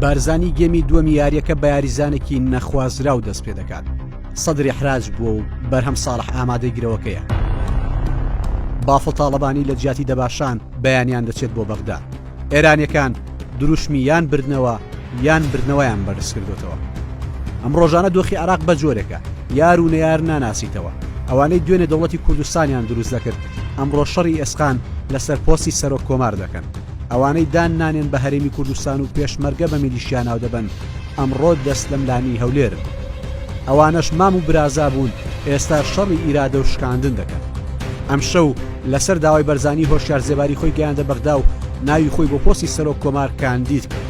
بارزانی گێمی دووەمی یاریەکە بە یاریزانێکی نەخوازراو دەست پێ دەکات. سەدر ئیحراج بووە و بەرهەم ساڵح ئامادەی گرەوەکەیە. بافڵ تاڵەبانی لە جیاتی دەباشان بەیانیان دەچێت بۆ بەغدا. ئێرانیەکان دروشمی یان بردنەوە یان بردنەوەیان بەرزکردوتەوە. ئەم ڕۆژانە دۆخی عراق بە جۆرێکە یار و نەیار ناناسیتەوە. ئەوانەی دوێنێ دەوڵەتی کوردستانیان دروست دەکرد ئەمڕۆ شەڕی ئێسقان لەسەر پۆستی سەرۆک کۆمار دەکەن. ئەوانەی دان نانێن بە هەرێمی کوردستان و پێشمەرگە بە میلیشیا ناودەبەن ئەمڕۆ دەستلەملانی هەولێرن. ئەوانەش مام و برازا بوون ئێستا شەڕی ئیرادە و شکاندن دەکەن. ئەمشەو لەسەر داوای بەرزانی هۆشیار زێباری خۆی گەیاندە بەغدا و ناوی خۆی بۆ پۆستی سەرۆک کۆمار کاندید کرد.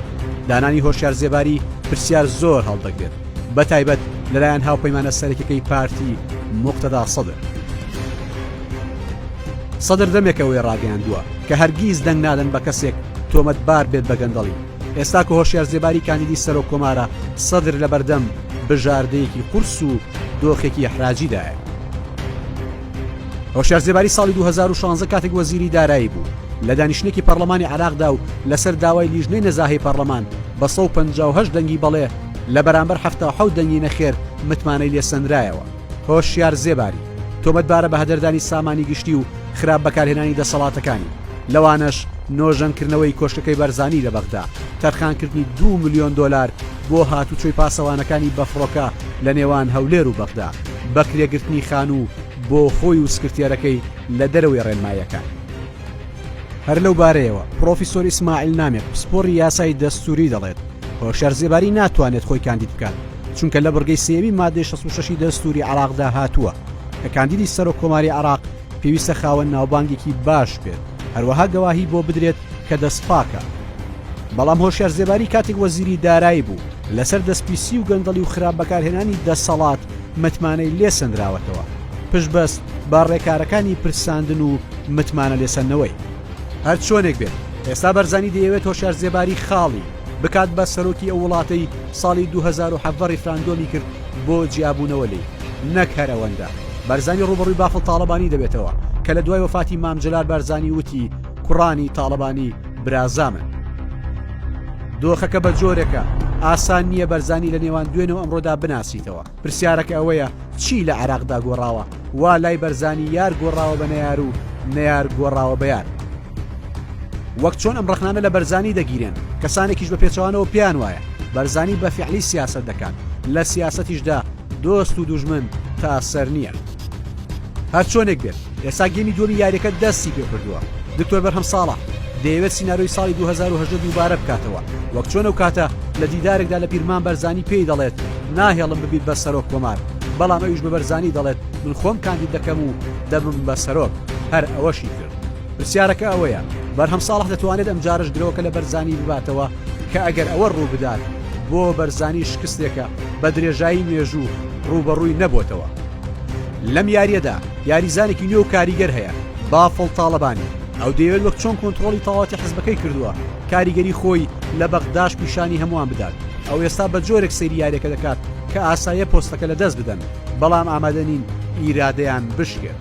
دانانی هۆشیار زێباری پرسیار زۆر هەڵدەگرێت بەتایبەت لەلایەن هاوپەیمانە سەرەکیەکەی پارتی موقتەدا سەدر. سەدر دەمێکە ئەوەی ڕاگەیاندووە کە هەرگیز دەنگ نادەن بە کەسێک تۆمەتبار بێت بە گەندەڵی. ئێستا کە هۆشیار زێباری کاندیدی سەرۆک کۆمارە، سەدر لەبەردەم بژاردەیەکی قورس و دۆخێکی ئیحراجیدایە. هۆشیار زێباری ساڵی 2016 کاتێک وەزیری دارایی بوو، لە دانیشتنێکی پەڕلەمانی عێراقدا و لەسەر داوای لیژنەی نەزاهەی پەڕلەمان بە 158 دەنگی بەڵێ لە بەرامبەر 77 دەنگی نەخێر متمانەی لێسەنرایەوە. هۆشیار زێباری، تۆمەتبارە بە هەدەردانی سامانی گشتی و خراپ بەکارهێنانی دەسەڵاتەکانی، لەوانەش نۆژەنکردنەوەی کۆشکەکەی بەرزانی لە بەغدا، تەرخانکردنی دوو ملیۆن دۆلار بۆ هاتوچۆی پاسەوانەکانی بە فڕۆکە لە نێوان هەولێر و بەغدا، بەکرێگرتنی خانوو بۆ خۆی و سکرتێرەکەی لە دەرەوەی ڕێنماییەکان. هەر لەو بارەیەوە پڕۆفیسۆر ئیسماعیل نامیق پسپۆڕی یاسای دەستووری دەڵێت، هۆشیار زێباری ناتوانێت خۆی کاندید بکات، چونکە لە بڕگەی سێیەمی مادەی 66 ی دەستووری عێراقدا هاتووە کە کاندیدی سەرۆک کۆماری عێراق پێویستە خاوەن ناوبانگێکی باش بێت، هەروەها گەواهی بۆ بدرێت کە دەستپاکە. بەڵام هۆشیار زێباری کاتێک وەزیری دارایی بوو، لەسەر دەستپیسی و گەندەڵی و خراپ بەکارهێنانی دەسەڵات متمانەی لێ سەندراوەتەوە، پشتبەست بە ڕێکارەکانی پرساندن و متمانە لێسەندنەوەی. هەرچۆنێک بێت، ئێستا بەرزانی دەیەوێت هۆشیار زێباری خاڵی بکات بە سەرۆکی ئەو وڵاتەی ساڵی 2017 ڕیفراندۆمی کرد بۆ جیابوونەوە لێی. نەک هەر ئەوەندە، بەرزانی ڕووبەڕووی بافڵ تاڵەبانی دەبێتەوە کە لە دوای وەفاتی مام جەلال بارزانی وتی کوڕانی تاڵەبانی برازامن. دۆخەکە بە جۆرێکە ئاسان نییە بەرزانی لە نێوان دوێنێ و ئەمڕۆدا بناسیتەوە. پرسیارەکە ئەوەیە چی لە عێراقدا گۆڕاوە وا لای بەرزانی یار گۆڕاوە بە نەیار و نەیار گۆڕاوە بە یار؟ وەک چۆن ئەم ڕەخنانە لە بەرزانی دەگیرێن، کەسانێکیش بە پێچەوانەوە پێیان وایە بەرزانی بە فیعلی سیاسەت دەکات، لە سیاسەتیشدا دۆست و دوژمن تا سەر نییە. هەرچۆنێک بێت ئێستا گێمی دووەمی یاریەکە دەستی پێکردووە، دکتۆر بەرهەم ساڵح دەیەوێت سیناریۆی ساڵی 2018 دووبارە بکاتەوە، وەک چۆن ئەو کاتە لە دیدارێکدا لە پیرمام بەرزانی پێی دەڵێت ناهێڵم ببیت بە سەرۆک کۆمار، بەڵام ئەویش بە بەرزانی دەڵێت من خۆم کاندید دەکەم و دەبم بە سەرۆک، هەر ئەوەشی کرد. پرسیارەکە ئەوەیە بەرهەم ساڵح دەتوانێت ئەمجارەش گرەوەکە لە بەرزانی بباتەوە کە ئەگەر ئەوە ڕووبدات بۆ بەرزانی شکستێکە بە درێژایی مێژوو ڕووبەڕووی نەبۆتەوە. لەم یارییەدا یاریزانێکی نوێ و کاریگەر هەیە، بافڵ تاڵەبانی، ئەو دەیەوێت وەک چۆن کۆنترۆڵی تەواوەتی حزبەکەی کردووە، کاریگەری خۆی لە بەغداش پیشانی هەمووان بدات. ئەو ئێستا بە جۆرێک سەیری یارییەکە دەکات کە ئاساییە پۆستەکە لەدەست بدەن، بەڵام ئامادە نین ئیرادەیان بشکێت.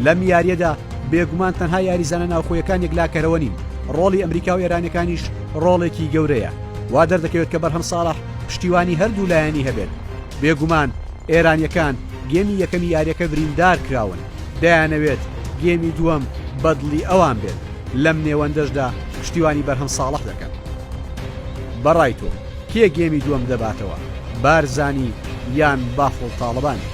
لەم یارییەدا بێگومان تەنها یاریزانە ناوخۆیەکان یەکلاکەرەوە نین، ڕۆڵی ئەمریکا و ئێرانیەکانیش ڕۆڵێکی گەورەیە. وا دەردەکەوێت کە بەرهەم ساڵح پشتیوانی هەردوو لایەنی هەبێت. بێگومان ئێرانیەکان گێمی یەکەمی یاریەکە بریندار کراون، دەیانەوێت گێمی دووەم بەدڵی ئەوان بێت، لەم نێوەندەشدا پشتیوانی بەرهەم ساڵح دەکەن. بەڕای تۆ کێ گێمی دووەم دەباتەوە، بارزانی یان بافڵ تاڵەبانی؟